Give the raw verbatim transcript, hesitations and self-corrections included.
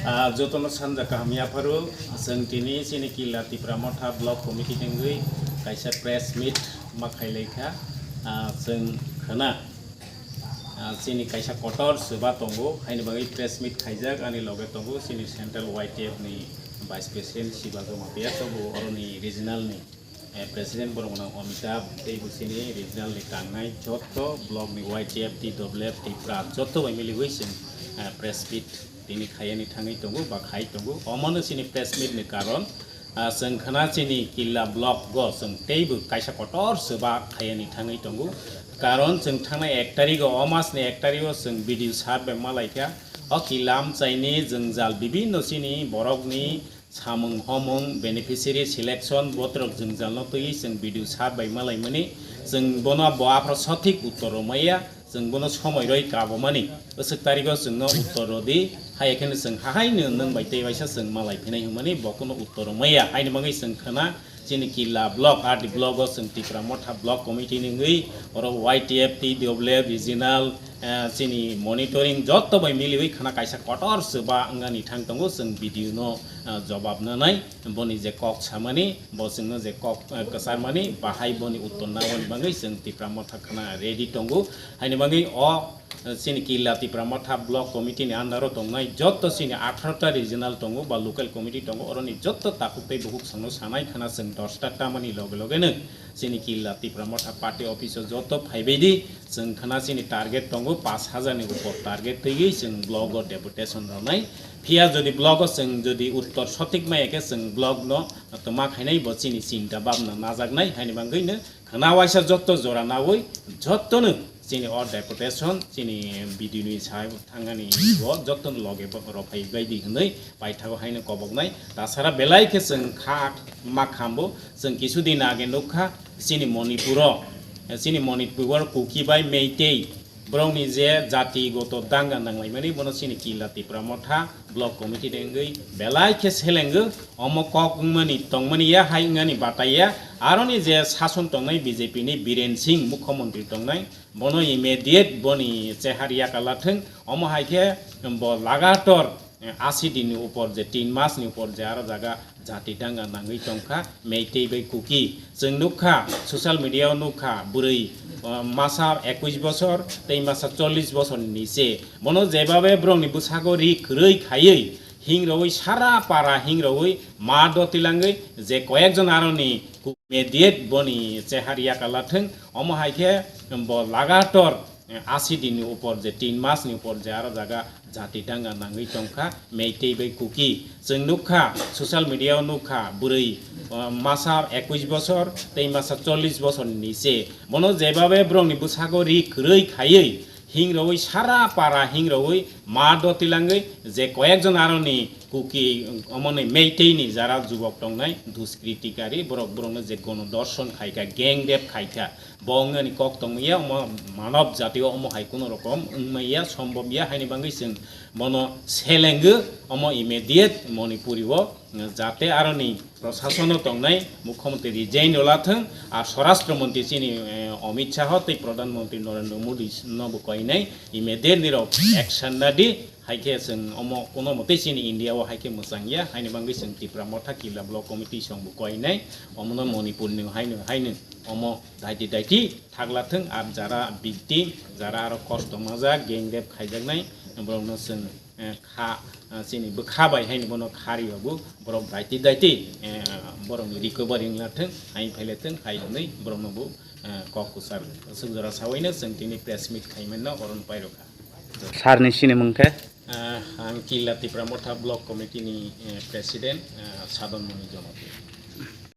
Ah, jotono sanja kaham yapharo, chwng tini chini Killa Tipra Motha Block Committee ni wngwi kaisa press meet ma khailai kha. Ah, chwng khwna, ah, chini kaisa kotor swba tongo, haini bagwi press meet khaijak, ani loge tongo chini Central Y T F ni Vice President Sibajo Matia, tobo oroni regional ni eh, President borok gwnang Amitabh tei bo chini regional ni tangnai jotto block ni Y T F, T W F, Tipra jotto bai miliwi chwng, eh, press meet tini khayani thangwi tongo ba khai tongo. Omono chini press meet ni karon, ah, chwng khwna chini Killa block go chwng teibo kaisa kotor swba khayani thangwi tongo. Karon chwng thangnai ek tarigo, o mas ni ek tarigo chwng B D O sir bai malaikha. O Killa amchaini jwngjal bibinno chini borokni samung homung, beneficiary selection, botrok jwngjalno twiwi chwng B D O sir bai malaimani, chwng bono bo aphro sothik uttor rwmaya, chwng bono somoi roi kabomani, aswk tarigo chwngno uttor rwdi, haiya kheno chwng hahaino nwng bai tei waisa chwng malai phinai hwnmani bo kuno uttor rwmaya, haini bagwi chwng khwna chini Killa block, R D block o chwng Tipra Motha block committee ni wngwi oro Y T F, T W F regional, eh, chini monitoring jotto bai miliwi khwna kaisa kotor swba wngani thang tongo, chwng B D O no, eh, jobab nanai, boni je kok samani, bo chwngno je kok, eh, kwcharmani, bahai boni uttor naboni bagwi chwng Tipra Motha khwna ready tongo. Haini bagwi o, eh, chini Killa Tipra Motha block committee ni under o tongnai jotto chini atharo ta regional tongo ba local committee tongo, oroni jotto takhuk tei bukhuk songno sanai khwna chwng dosta tamani loge loge no chini Killa Tipra Motha party office o joto phaibai di, chwng khwna chini target tongo pash hajar ni upor target twiwi chwng block o deputation rwnai. Phiya jodi block o chwng jodi uttor sothik maya khe chwng block no toma khainai bo chini chinta bhabna najaknai, haini bagwi no khwna waisa jotto jora nawi jotto no chini o deputation chini B D O ni sai thangani bo jotto no loge bo rw phai bai di hwnwi paithago haino koboknai. Tasara belai khe chwng kha ma khambo, chwng kisu din age nukha chini Manipur o, chini Manipur o Kuki bai Meitei borokni je jatigoto danga nanglaimani bono chini Killa Tipra Motha block committee de wngwi belai khe selengo, omo kok wngmani tongmani ya hai wngani bataiya, aroni je sason tongnai B J P ni Biren Singh mukhyamantri tongnai, bono immediate boni chehar yakala thwng, omo hai khe bo lagator, eh, asi din ni upor je tin mas ni upor je aro jaga jati danga nangwi tongkha Meitei bai Kuki. Chwng nukha, social media o nukha, bwrwi, eh, masa ekush bosor tei masa chollish bosor ni niche. Bono jebabe borokni bwsago ri kwrwi khaiwi hingroi sara para hingroi ma do tilangwi je koyekjon aroni ku-, immediate boni chehar yakala thwng, omo hai khe bo lagator, eh, asi din ni upor je tin mas ni upor je aro jaga jati danga nangwi tongkha Meitei bai Kuki. Chwng nukha, social media o nukha, bwrwi, eh, masa ekush bosor tei masa chollish bosor ni niche. Bono jebabe borokni bwsago ri kwrwi khaiwi hingroi sara para hingroi ma do tilangwi je koyekjon aroni Kuki, omoni Meitei ni jara jubok tongnai duskritikari borok borokno je gono dorshon khaikha, gang rape khaikha, bo wngani kok tongmaya, omo manob jatio omo hai kuno rokom wngmaya, sombob ya, haini bagwi chwng bono selengo, omo immediate Manipuri o, jate aroni prosasono tongnai mukhyamantri resign rwla thwng, ar swarashtra mantri chini, eh, Amit Shah tei pradhan mantri Narendra Modi no bo koinai immediate nirok action nadi, hai khe chwng omo kuno motei chini India o hai khe mwchang ya, haini bagwi chwng Tipra Motha Killa Block Committee song bo koinai, omono Manipur ni haino, haino omo daiti daiti thagla thwng, ar jara victim, jara aro kosto majak, gang rape khaijaknai, borokno chwng, eh, kha, eh, chini bwkha bai haino bono khari obo, borok daiti daiti, eh, borokni recovery wngla thwng, hai phaila thwng, hai hwnwi borokno bo, eh, kok kwchar swk jora sawaino chwng tini press meet khaimanno oron pairokha. Sir ni sinimung khe? Eh, ang Killa Tipra Motha Block Committee ni, eh, President, eh, Sadon Moni Jamatia.